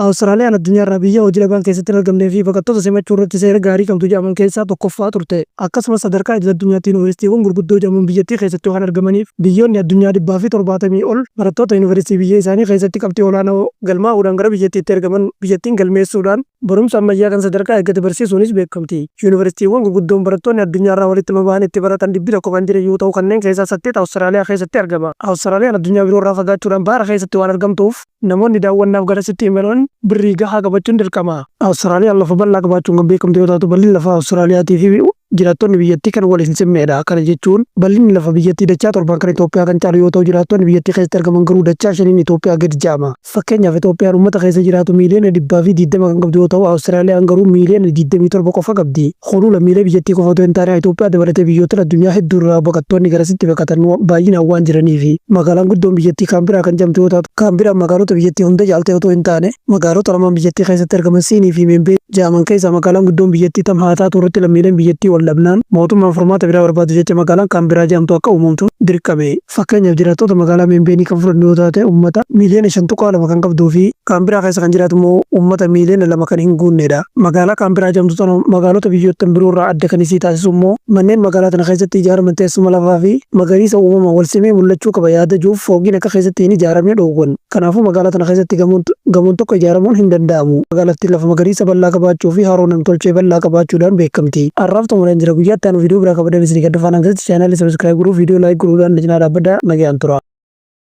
Awustiraaliyaan addunyaarraa biyya hojii dhabaan keessatti hin argamnee fi baqattoota simachuu irratti seera gaarii qabdu jedhaman keessaa tokkoffaa turte. Akkasumas sadarkaa idil-addunyaatti yuunivarsiitiiwwan gurguddoo jedhaman biyyattii keessatti waan argamaniif biyyoonni addunyaa 170 ol barattoota yuunivarsiitii biyya isaanii keessatti qabxii olaanoo galmaa'uudhaan gara biyyattiitti ergaman biyyattiin galmeessuudhaan barumsa ammayyaa kan sadarkaa eeggate barsiisuunis beekamti. Yuunivarsiitiiwwan gurguddoon barattoonni addunyaarraa walitti baba'an itti baratan 100 kan jiran yoo ta'u kanneen keessaa 8 Awustiraaliyaa keessatti argama. Awustiraaliyaan addunyaa biroorraa fagaachuudhaan bahara keessatti waan argamtuuf Namoonni daawwannaaf garasitti imalan birrii gahaa qabachuun dirqama. Awustiraaliyaan lafa bal'aa qabaachuun kan beekamtu yoo taatu, bal'inni lafaa Awustiraaliyaatii fi jiraattonni biyyattii kan wal hin simneedha. Kana jechuun bal'inni lafa biyyattii dachaa torbaan kan Itoophiyaa kan caalu yoo ta'u, jiraattonni biyyattii keessatti argaman garuu dachaa shaniin Itoophiyaa gadi jedhama. Fakkeenyaaf Itoophiyaan uummata keessa jiraatu miiliyoona 120 kan qabdu yoo ta'u, Awustiraaliyaan garuu miiliyoona 27 qofa qabdi. Kunuu lammiilee biyyattii qofa otoo hin taane Itoophiyaa dabalatee biyyoottan addunyaa hedduurraa baqattoonni garasitti baqatan baay'inaan waan jiraniifi. Magaalaan guddoon biyyattii Kaanbiraa kan jedhamtu yoo taatu, Kaanbiraan magaalota biyyattii hunda caaltee otoo hin taane magaalota lamaan biyyattii keessatti argaman Siinii fi Meembeen jedhaman keessaa magaalaan guddoon biyyattii tam haa taatuu irratti lammiileen biyyattii wal dhabnaan mootummaan furmaata biraa barbaadu jecha magaalaan Kaanbiraa jedhamtu akka uumamtu dirqame. Fakkeenyaaf jiraattota magaalaa Meembeenii kan fudhannu yoo taate uummata miiliyoona 5.2 kan qabduu fi Kaanbiraa keessa kan jiraatu immoo uummata miiliyoona 2 kan hin guunnedha. Magaalaa Kaanbiraa jedhamtu tana magaalota biyyoottan biroo irraa adda kan isii taasisu immoo manneen magaalaa tana keessatti ijaaraman teessuma lafaa fi magariisa uumamaan wal simee mul'achuu qaba yaada juuf fooqiin akka keessatti hin ijaaramne dhoowwan. Kanaafuu magaalaa tana keessatti gamoon gamoon tokko ijaaramuun hin danda'amu. Magaalattiin lafa magariisa bal'aa qabaachuu fi haroo namtolchee bal'aa qabaachuudhaan beekamti. Har'aaf xumureen jira. Guyyaa itti aanu viidiyoo biraa qabadheen isinii gad dhufa. Hangasitti chaanaalii subscribe godhuu, viidiyoo like godhuudhaan na cinaa dhaabbadhaa. Nagayaan turaa.